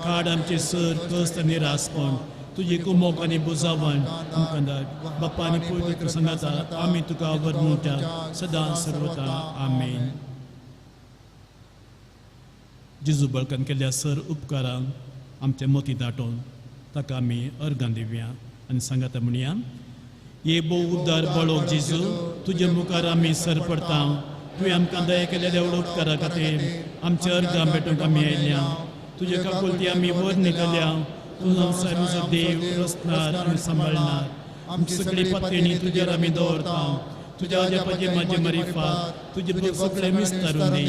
काड आमचे सर कश्ट आनी रासपण तुजी कुमोक आनी बुजावण आमकां धाड. बाप्पा आनी पवित्र सांगाता आमी तुका वर्णुच्या सदां सर्वता. आमेन. जेजू बाळकान केल्ल्या सर उपकारांक आमचे मोती दाटोवन ताका आमी अर्गां दिवया आनी सांगाता म्हणया. हे भोव उद्दार बाळोक जेजू तुजे मुखार आमी सर पडता. तुवें आमकां दया केल्ल्या देवळ उपकारा खातीर आमच्या अर्गां भेटूंक आमी आयल्या. तुजे काकुळटी आमी वर निघाल्या. तूं आमचो देव रचणार आनी सांबाळणार. आमची सगळी पातणी तुजेर आमी दवरता. तुज्या अजापाची म्हाजी मरिफात तुजे सगळे मिस्तारून दी.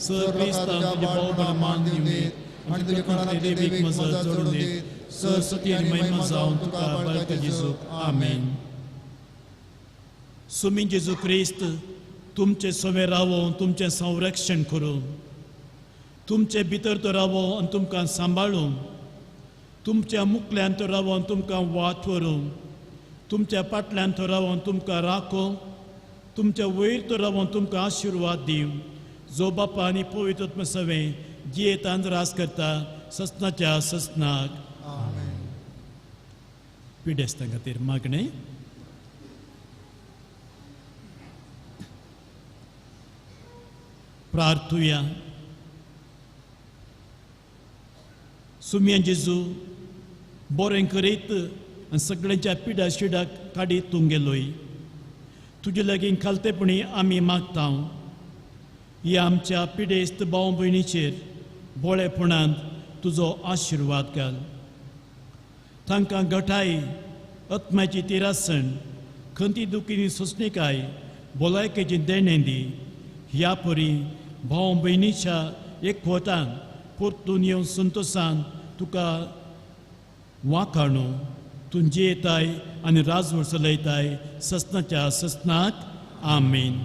सर क्रिस्तांव तुजे भोवबळ मान दिवं दी आनी तुजे देवीक मजत जोडून दी. सर सती आनी महिमा जावन तुका बाळका जेजूक. आमेन. सुमी जेजू क्रिस्त तुमचे सवे रावो तुमचें संरक्षण करूं. तुमचे भितर तो रावो आनी तुमकां सांबाळूं. तुमच्या मुखल्यान तो रावो आनी तुमकां वाट व्हरूं. तुमच्या फाटल्यान तो रावो आनी तुमकां राखो. तुमच्या वयर तो रावोन तुमकां आशिर्वाद दिवं. जो बापा आनी पवित्र आत्मा सवें जियेतान रास करता ससनाच्या ससनाक. पिडेस्तां खातीर मागणें. प्रार्थुया. सुम्या जेजू बरें करीत आनी सगळ्यांच्या पिडा शिडाक काडीत तूं गेलोय. तुजे लागीं खालतेपणी आमी मागता ह्या आमच्या पिडेस्त भाव भयणीचेर बोळेपणांत तुजो आशिर्वाद घाल. तांकां घटाय, आत्म्याची तिरासण, खंती दुखीनी सोंसणीकाय, भलायकेची देणें दी. ह्या परी भाव भयणीच्या एकवटान परतून येवन संतोशान तुका वाखाणू तूं जियेताय आनी राजवट चलयताय ससनाच्या ससनाक. आमेन.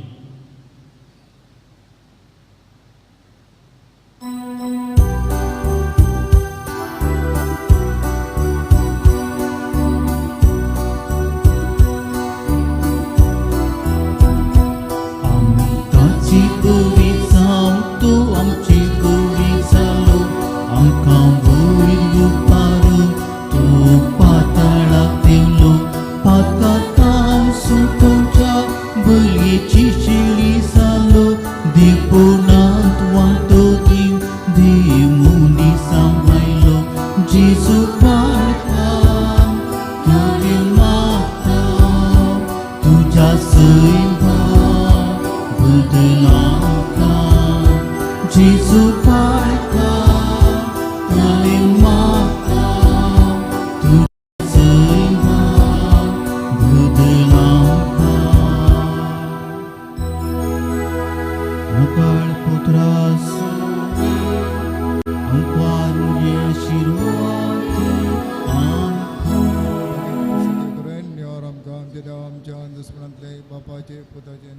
बापाचे पुताचे